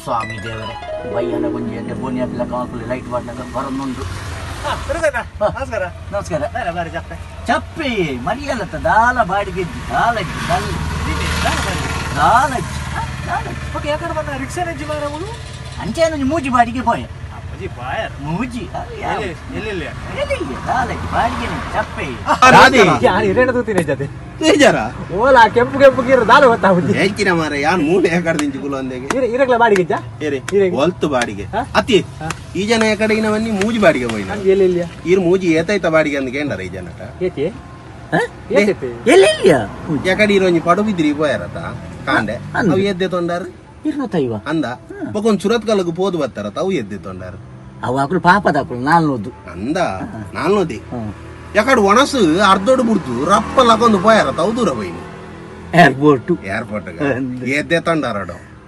ಸ್ವಾಮಿ ದೇವರೇ, ಬಯ್ಯನ ಒಂಜಿ ಎಡ್ಡೆ ಬೋನಿ ಹಾಕಿಲ್ಲ ಕಾಕುಲಿ ಲೈಟ್ ಬಾಟ್ನಾಗ ಬರೊಂದುಂಡು. ನಮಸ್ಕಾರ. ನಮಸ್ಕಾರ. ಬಾರಿ ಚಪ್ಪೆ. ಚಪ್ಪೆ ಮರಿಯಲ್ಲತ್ತ, ದಾಲ ಬಾಡಿಗೆ ಇಜ್ಜಿ, ದಾಲ ಇಜ್ಜಿ, ದಾಲ ದಾಲ ಇಜ್ಜಿ, ದಾಲ ಇಜ್ಜಿ. ಓಕೆ, ಯಾಕಂದ್ರೆ ಬಂದ ರಿಕ್ಷಾ ನೆಜ್ಜಿ ಮಾರವುಲು. ಅಂಚೆ ಮೂಜಿ ಬಾಡಿಗೆ ಪೋಯ. ಅಪ್ಪಾಜಿ ಬಾಯರ್. ಮೂಜಿ. ಎಲ್ಲಿ? ಎಲ್ಲಿ ದಾಲ ಇಜ್ಜಿ, ಬಾಡಿಗೆ ಚಪ್ಪೆ. ಯಾರು ಹಿರೇಣ ತೂತಿನ ಜೊತೆ? ತೇಜಾರ. ಓಲಾ ಕೆಂಪು ಕೆಂಪು ಕೀರು ದಾಲ ಗೊತ್ತಾಗುದು. ಎಂಚಿನ ಮಾರ, ಯಾನ್ ಮೂಲೆ ಕಡೆದಿಂಚಿ ಕುಲೊಂದೆಗೆ. ಇರೆ ಇರಗ್ಲ ಬಾಡಿಗೆ ಇಜ್ಜಾ? ಏರೆ? ಇರೆಗ್. ಒಲ್ತು ಬಾಡಿಗೆ. ಹ? ಅತಿ ಈ ಜನ ಕಡೆಗಿನ ಬನ್ನಿ ಮೂಜಿ ಬಾಡಿಗೆ ಹೋಯ್ನ. ಎಲ್ಲಿ ಎಲ್ಲಿಯ? ಈರ್ ಮೂಜಿ ಏತೈತ ಬಾಡಿಗೆ ಅಂದ್ ಕೇಂಡಾರ ಈ ಜನಟ. ಏತಿ ಏತೈತೆ? ಎಲ್ಲಿ? ಯಾಕಡೆ ಇರೋಂಜಿ ಪಡು ಬಿದ್ರಿ ಪೋಯಾರತ ಕಾಂಡೆ. ಅಂದ್. ಅವು ಎದ್ದೆ ತೊಂಡಾರು. ಇರ್ನತೈವ. ಅಂದ ಬೊಕೊಂದ್ ಸುರತ್ ಕಲಗ್ ಪೋದು ಬತ್ತಾರ, ಅವು ಎದ್ದೆ ತೊಂಡಾರು. ಅವು ಅಕುಲು ಪಾಪದ ಅಕುಲು ನಾಲ್ನೋದು. ಅಂದ ನಾಲ್ನೋದಿ. ಯಾಕಡೆ ಒಣಸು ಅರ್ಧೋಡು ಬುಡ್ದು ರಪ್ಪ ಲಕೊಂದು ಪೋಯಾರ, ಅವು ದೂರ ಹೋಯ್ನಿ. ಏರ್ಪೋರ್ಟ್. ಏರ್ಪೋರ್ಟ್. ಅಂದ್. ಎದ್ದೆ ತೊಂಡಾರಡು.